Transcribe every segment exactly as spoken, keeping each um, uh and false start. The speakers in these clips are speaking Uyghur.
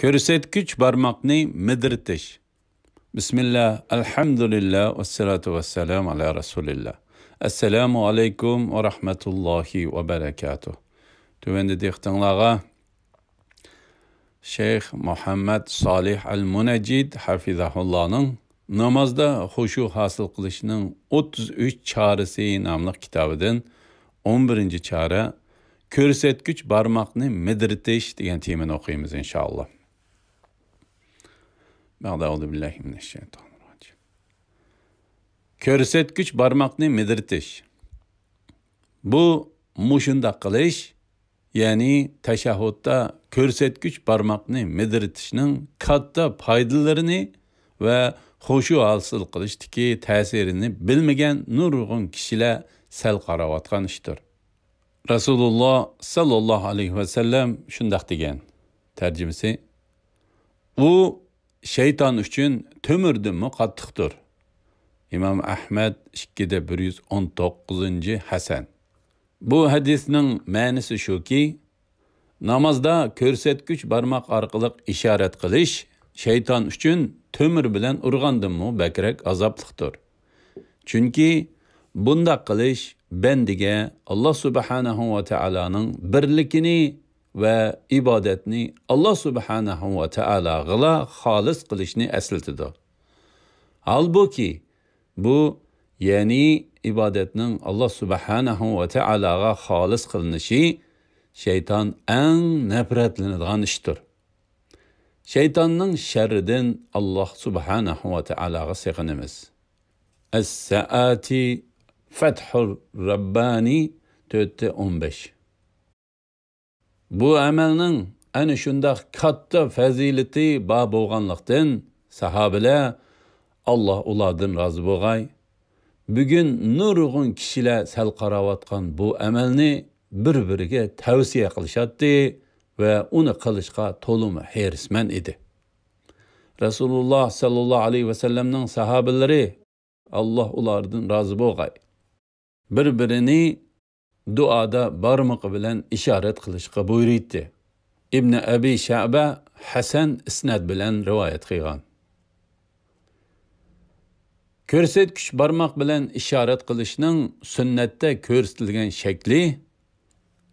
كۆرسەتكۈچ بارماقنى مىدىرىتىش. بىسمىللا، ئەلھەمدۇلىللا، ۋەسسالاتۇ ۋەسسالامۇ ئالا رەسۇلىللا. ئەسسالامۇ ئەلەيكۇم ۋە رەھمەتۇللاھى ۋە بەرەكاتۇھ. تۆۋەندە دىققىتىڭلارغا شەيخ مۇھەممەد سالىھ ئەل مۇنەججىد ھەفىزەھۇللانىڭ نامازدا خۇشۇ ھاسىل قىلىشنىڭ ئوتتۇز ئۈچ چارىسى ناملىق كىتابىدىن ئون بىرىنچى چارە، كۆرسەتكۈچ بارماقنى مىدىرىتىش دېگەن تېمىنى ئوقۇيمىز، ئىنشائاللا. بەئدە، ئەئۇزۇ بىللاھى مىنەششەيتانىرراجىم. كۆرسەتكۈچ بارماقنى مىدىرىتىش. بۇ مۇشۇنداق قىلىش، يەنى تەشەھھۇدتا كۆرسەتكۈچ بارماقنى مىدىرىتىشنىڭ كاتتا پايدىلىرىنى ۋە خۇشۇ ھاسىل قىلىشتىكى تەسىرىنى بىلمىگەن نۇرغۇن كىشىلەر سەل قاراۋاتقان ئىشتۇر. رەسۇلۇللا ساللاللاھۇ ئەلەيھى ۋەسەللەم شۇنداق دېگەن. تەرجىمىسى: ئۇ شەيتان ئۈچۈن تۆمۈردىنمۇ قاتتىقتۇر. ئىمام ئەھمەد، ئىككى دە بىر يۈز ئون توققۇزىنچى ھەسەن. بۇ ھەدىسنىڭ مەنىسى شۇكى، نامازدا كۆرسەتكۈچ بارماق ئارقىلىق ئىشارەت قىلىش شەيتان ئۈچۈن تۆمۈر بىلەن ئۇرغاندىنمۇ بەكرەك ئازابلىقتۇر. چۈنكى بۇنداق قىلىش بەندىگە ئاللا سۇبھانەھۇ ۋە تائالانىڭ بىرلىكىنى ۋە ئىبادەتنى ئاللا سۇبھانەھۇ ۋە تائالاغىلا خالىس قىلىشنى ئەسلىتىدۇ. ھالبۇكى، بۇ، يەنى ئىبادەتنىڭ ئاللا سۇبھانەھۇ ۋە تائالاغا خالىس قىلىنىشى شەيتان ئەڭ نەپرەتلىنىدىغان ئىشتۇر. شەيتاننىڭ شەررىدىن ئاللا سۇبھانەھۇ ۋە تائالاغا سېغىنىمىز. ئەس-سائاتى، فەتھۇر رەببانى، تۆتتە ئون بەش. بۇ ئەمەلنىڭ ئەنە شۇنداق كاتتا پەزىلىتى بار بولغانلىقتىن، ساھابىلەر، ئاللا ئۇلاردىن رازى بولغاي، بۈگۈن نۇرغۇن كىشىلەر سەل قاراۋاتقان بۇ ئەمەلنى بىر-بىرىگە تەۋسىيە قىلىشاتتى ۋە ئۇنى قىلىشقا تولىمۇ ھېرىسمەن ئىدى. رەسۇلۇللا ساللاللاھۇ ئەلەيھى ۋەسەللەمنىڭ ساھابىلىرى، ئاللا ئۇلاردىن رازى بولغاي، بىر-بىرىنى دۇئادا بارمىقى بىلەن ئىشارەت قىلىشقا بۇيرۇيتتى. ئىبنى ئەبى شەبە ھەسەن ئىسناد بىلەن رىۋايەت قىلغان. كۆرسەتكۈچ بارماق بىلەن ئىشارەت قىلىشنىڭ سۈننەتتە كۆرسىتىلگەن شەكلى،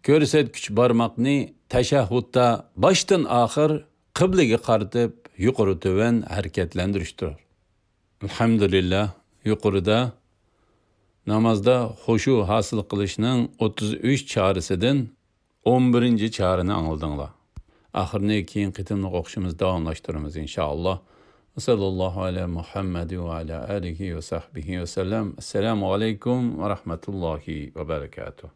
كۆرسەتكۈچ بارماقنى تەشەھھۇدتا باشتىن ئاخىر قىبلىگە قارىتىپ يۇقىرى تۆۋەن ھەرىكەتلەندۈرۈشتۇر. ئەلھەمدۇلىللا، يۇقىرىدا نامازدا خۇشۇ ھاسىل قىلىشنىڭ ئوتتۇز ئۈچ چارىسىدىن ئون بىرىنچى چارىنى ئاڭلىدىڭلار. ئاخىرىنى كېيىنكى قېتىملىق ئوقۇشىمىز داۋاملاشتۇرىمىز، ئىنشائاللا. ۋەسەللاللاھۇ ئەلا مۇھەممەد ۋە ئەلا ئالىھى ۋە سەھبىھى ۋەسەللەم. ئەسسالامۇ ئەلەيكۇم ۋە رەھمەتۇللاھى ۋە بەرەكاتۇھ.